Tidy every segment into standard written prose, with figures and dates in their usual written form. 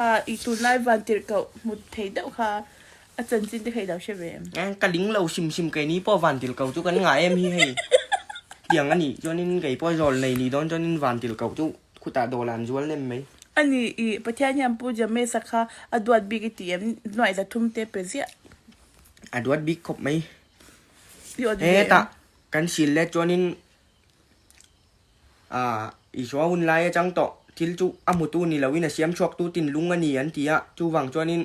I tunlai vantirhkoh hmu thei deuh kha a chanchin te kha i lo hre ve em? Ka ling lo hrim hrim keini pawh vantirhkoh chu kan ngah em hi hei. Tiang a nih chuanin kei pawh zawl nei nih dawn chuanin vantirhkoh chu khutah dawla an zual nem mai. A ni, i Pathian hian Pu Jamesa kha a duat bik i ti em? Nuaih zathum te pe ziah. A duat bik khawp mai. I awt ve em? Hetah kan sil let chuanin A, Isua hun lai atang tawh thil chu a hmutu ni loin a siam chhuaktu tinlung a ni an ti a, chuvang chuanin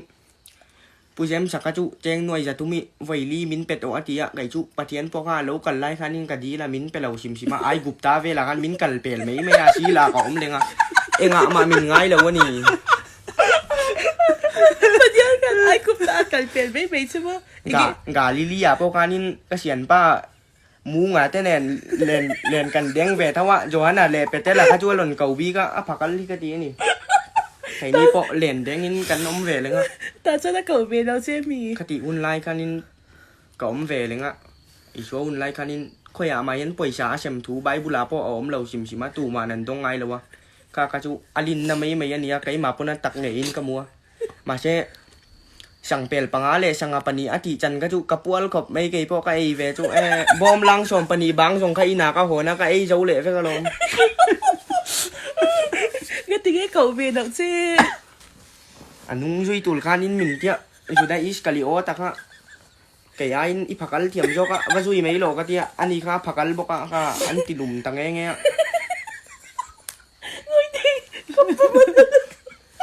Pu Zemsaka chu cheng nuai zatumi vawi min pe tawh a ti a, kei chu Pathian pawh kha a lo kal lai khanin ka dil a, min pe lo hrim hrim a, Aigupta velah khan min kal pel mai mai a, sila ka awm leng a, engah mah min ngai lo a ni. Pathian khan Aigupta a kal pel mai mai chu maw? Ga, Galilea pawh khanin ka sianpa Munga te nen len len kan deng ve tho a, Johana leh Petela kha chu a rawn ko bik a, a phakal hi ka ti a ni. Keini pawh len dengin kan awm ve leng a. Tah chuan a ko ve lo che mi? Khatih hun lai khanin ka awm ve leng a, Isua hun lai khanin khawiah mah hian pawisa a sem thu Bible ah pawh a awm lo hrim hrim a, tuma'n an dawng ngai lo a. Kha kha chu a linna mai mai a ni a, keimah pawn a tak ngeiin ka hmu a. Mahse, Sangpel panga leh sanga pahnih a tih chan kha chu ka pual khawp mai kei pawh ka ei ve chu e bawm lang sawm pahnih bang zawng kha inah ka hawn a ka ei zo leh vek alawm. Nga ti nge koh ve loh che. A nung zui tul khanin min tia Juda Iskaliota kha kei aiin i phakal thiam zawk a va zui mai lo ka tia ani kha a phakal bawk a kha an ti lum ta nge nge a.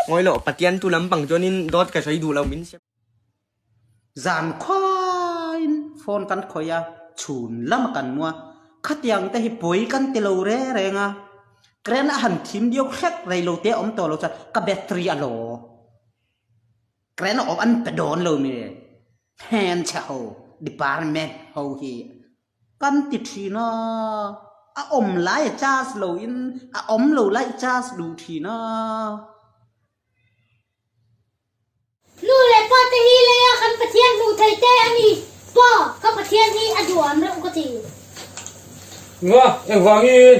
Ngawi loh, Pathian tu lampang chuanin dawt ka sawi duh lo min sep. Zan khuain phone kan khawih a, chhun lama kan mu a, khatiang te hi pawi kan ti lo re reng a, kren a han thim diau hlek rei lo te a awm tawh lo chuan ka battery a law, kren a awm an pe dawn lo mi hmeichhe ho department ho hi Kan ti thin a, a awm lai a charge lo in a awm lo lai i charge duh thin a. Nu leh pa te hi leia kan Pathian hmuh theih te a ni. Pa, ka Pathian hi a duham reuh ka ti. Nga, engvangin?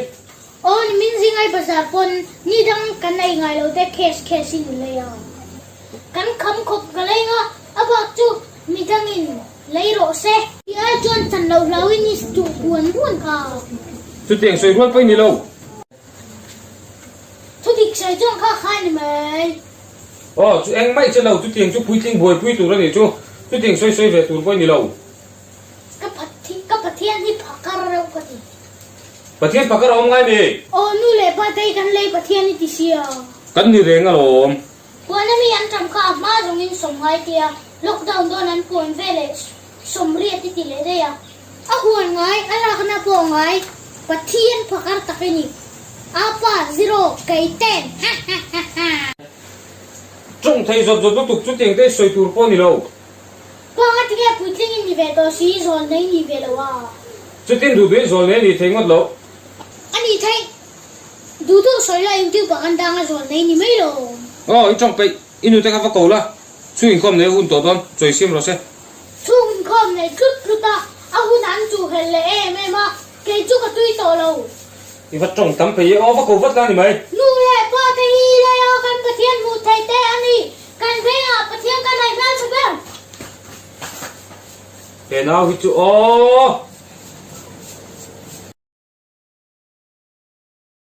Aw, nimin zingai bazar pawn ni dang kan ei ngai lo te cash cash in i lei a. Kan kham khawp ka lei nga, a bak chu midangin lei rawh se. Ti ai chuan chan loh hlauin i duh buan buan kha. Chutiang sawi rual pawh i ni lo. Thudik sawi chuan kha kha ni mai. Aw, chu eng mai che lo, chutiang chu puitling buaipui tur a nih chu. Chutiang sawi sawi ve tur pawh i ni lo. Ka ka Pathian hi phakar reuh ka ti. Pathian phakar a awm ngai mi? Aw, nu leh pa te hi kan lei Pathian i ti sia. Kan ni reng alawm. Puan ami an tam kha a hma zawngin sawm ngai tia lockdown dawn an puan ve leh sawmriat i ti leh daih a. A huan ngai, a lakna pawh ngai, Pathian phakar tak i ni. Apa zero kei ten ha ha ha ha. Tawng thei zawt zawt lutuk chu tiang te sawi tur pawh a ni lo. Pang a tinge puitling in ni ve tawh si, zawl nei ni ve lo a. Chutin duh duhin zawl nei a ni thei ngawt lo. A ni thei. Duh duh sawi la YouTube ah kan dang a zawl nei ni mai lo. Aw i tawng peih, i nute kha va ko la, chhung inkhawm nei a hun tawh dawn, chawi siam rawh se. Chhung inkhawm nei tlut tlut a, a hun an chuh helh leh em em a, kei chu ka tui tawh lo. I va tawng tam peih e, aw va ko vat la ni mai. Nu leh pa te hi lei a kan Pathian hmuh theih te a ni, kan vengah Pathian kan ngaih hmel tha ber. He nau hi chu aw.